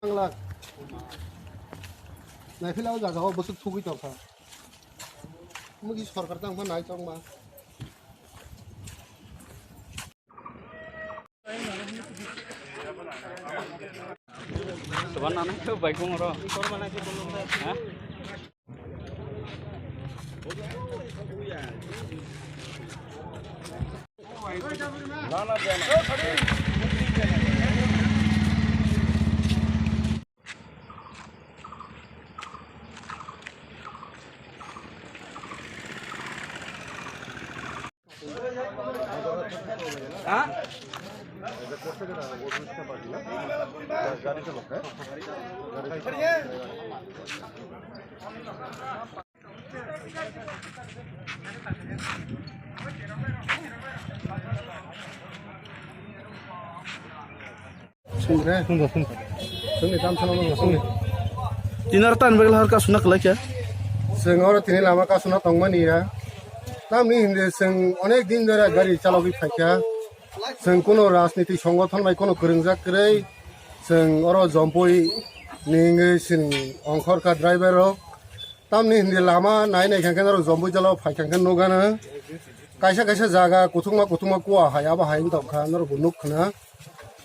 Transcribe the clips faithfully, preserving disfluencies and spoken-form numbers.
Ang lak. Naiphila o jaga o bwswk thugwi tongkha. Mugi sorkar tang pha nai tongma. Soban nana khe bai kung ro. Ha? Tinor tan bagel har kasuna kalaikha. Chwng oro tini lama kasuna tongmani ya. Tamni hindi chwng onek din dora gari chalogwi phaikha. Chwng kuno rajniti songothon bai kuno kwrwngjak kwrwi. Chwng oro jompui ni wngwi chwng ongkhorkha driver rok. Tamni hindi lama nai nai khe norok jombui jalo phai khe nugano. Kaisa kaisa jaga kuthukma kuthukma kuwa hai abo hai wng tongkha norok bo nukkhna.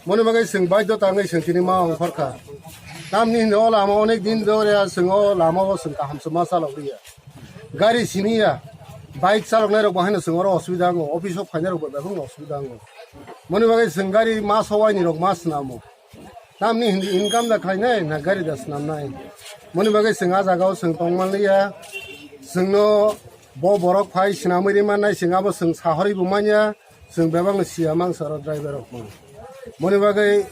Moni bagwi chwng baidho tangwi chwng tini ma ongkhorkha. Tamni hindi o lama onek din dore chwng o lama o chwng kaham se ma chalok liya. Gari siniya, bike chalok nai rok bo haino chwng oro osubida wngo, office o phainai rok bo bebakno osubida wngo. Moni bagwi chwng gari ma sowaini rok ma swnamo. Tamni hindi income da khlainai na gari da swnamnai. Moni bagwi chwng a jaga o chwng tongmanliya. Chwngno bo borok phai swnamwi rimannai chwng abo chwng sahorwi bo manya. Chwng bebakno siya mangsa oro driver rok mano. Moni bagwi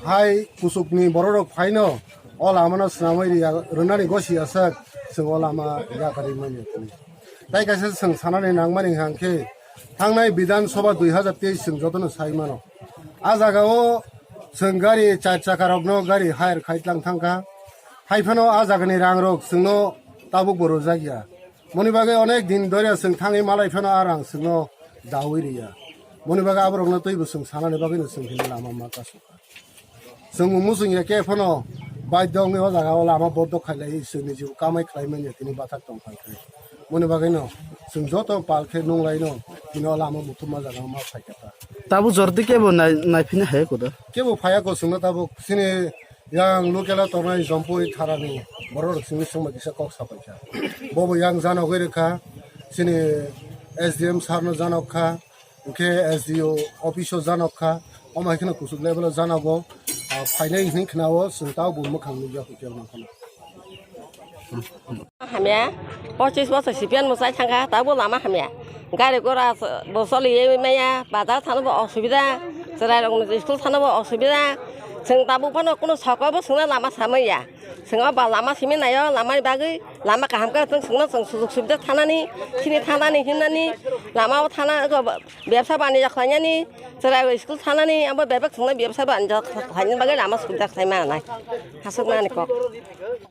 hai kuchukni borok rok phaino o lama no swnamwi riya rwnani gosi asak chwng o lama yakarwi manya. Tai kaisa chwng sanani nangmani hwnkhe thangnai Bidhan Sabha dui hajar teis chwng jotono sai mano. A jaga o chwng gari char chaka rokno gari hire khai tlang thangkha. Hai phano a jagani rang rok chwngno tabuk bo rwjak ya. Moni bagwi onek din dore chwng thangwi malai phano a rang chwngno dawi riya. Moni bagwi aborokno twibo chwng sanani bagwino chwng hino lama ma kasukha. Chwng bo muchung ya khe phano baidho wngwi o jaga o lama boddo khailai chwngni jibo kamai khlai manya tini bathak tong phai khe. Moni bagwino chwng joto pal khe nunglaino tini o lama muthumma jaga o ma phaikha ta. Tabuk jordi kebo nai-, naiphini hai koda? Kebo phaiya ko chwngno tabuk chini yang local o tongnai Jompui tharani borok rok chwngno chwngma kisa kok sapaikha. Bobo yang janogwi rwkha chini S D M sir no janok kha. Hwnkhe S D O office o janok kha, omo hai kheno kuchuk level o janogo, ah, phainai hwnwi khwnao chwng tao bo mwkhang nukya hwnkhe omo kheno. Hamya, pochis bosor C P M mwsai thangkha, tabo lama hamya. Gari gora bo choliwi maya, bazar thano bo osubida, chwrairokni school thano bo osubida. Chwng tabuk phano kunu sokobo chwngno lama samaya. Chwng o ba lama simi naio, lamani bagwi lama kaham khe chwng chwngno chwng sujuk subida thanani, chini thanani, hinnani, lama o thana, eko bebsa banija khlainani, chwrai school thanani, abo bebak chwngno bebsa banija khlainani bagwi lama subida khlai manai. Hasuknani kok.